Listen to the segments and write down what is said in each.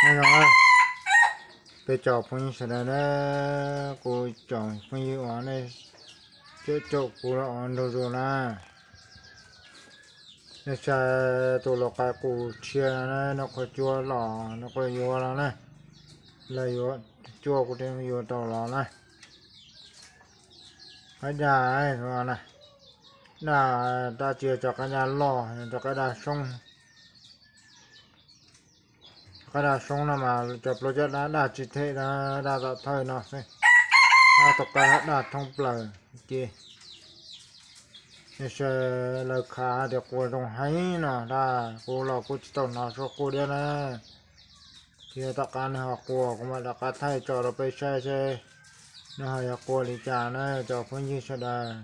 Nyob zoo peb cov phooj ywg sawv daws na, kuv cov phooj ywg uas nej caum kuv los ua nraug zuag na, nej saib tus lau qaib qus tshiab no, nws qhuav cuab los, nws qhuav yuav los na, lawv yuav cuab kuv thiaj yuav tau los na. Qaib daj, daj dab tsi, cov qaib daj loj, cov qaib daj soob. Qaib daj soob no mas cov plaub caj dab daj tsis them, daj tom thawj no xwb, daj tom qab daj thoob plaws ces. Nws sawv lawv khav tias quas zoo heev no, daj kuv los kuv tsis tau hnov suab quas diab na. Ces tom qab nws ho quas kuv mam rov qab thaij tso rau peb saib seb nws ho yuav quas li cas na cov phooj ywg sawv daws.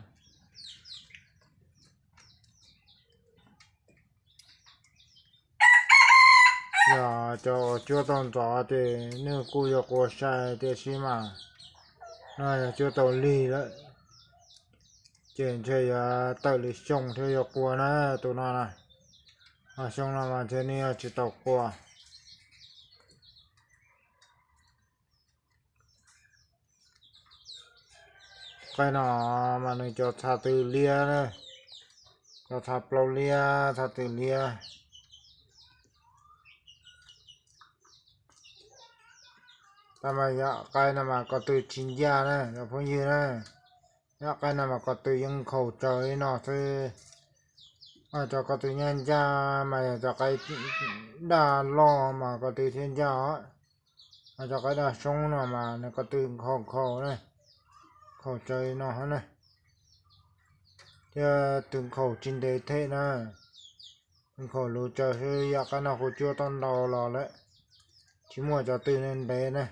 Yog cov uas cuab tau ntxov ces nws kuj yuav quas sai tiam sis mas no yog cuab tau lig lawm ces ntshe yuav tawm li xyoo thiaj yuav quas na tus no na. Ho xyoo no mas ntshe nws yuav tsis tau quas. Qaib no mas nws cov txha tws liab na, cov txha plaub liab, txha tws liab. Tab mas yam qaib no mas ko tw tsis ncaj na cov phooj ywg na. Yam qaib no mas ko tw yeej nkhaus tsawv li no xwb. Cov ko tw ncaj ncaj mas yog cov qaib daj loj mas ko tw thiaj ncaj os. Ho cov qaib daj soob no mas nws ko tw nkhaus nkhaus na, nkhaus tsawv li no na. Thiab tw nkhaus tsis ntev them na, tw nkhaus luv tsawv xwb. Yam qaib no kuv cuab tau ntau los lawm, tsis muaj cov tw ntev na,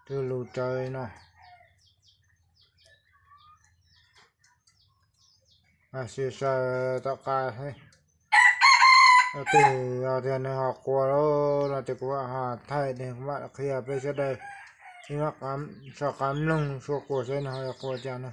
tw luv tsawv li no. Sim saib tom qab, twg tias nws ho quas lawm no ces kuv ho thaij, kuv mam qhia peb sawv daws, soj qab mloog suab quas seb nws ho yuav quas cas na.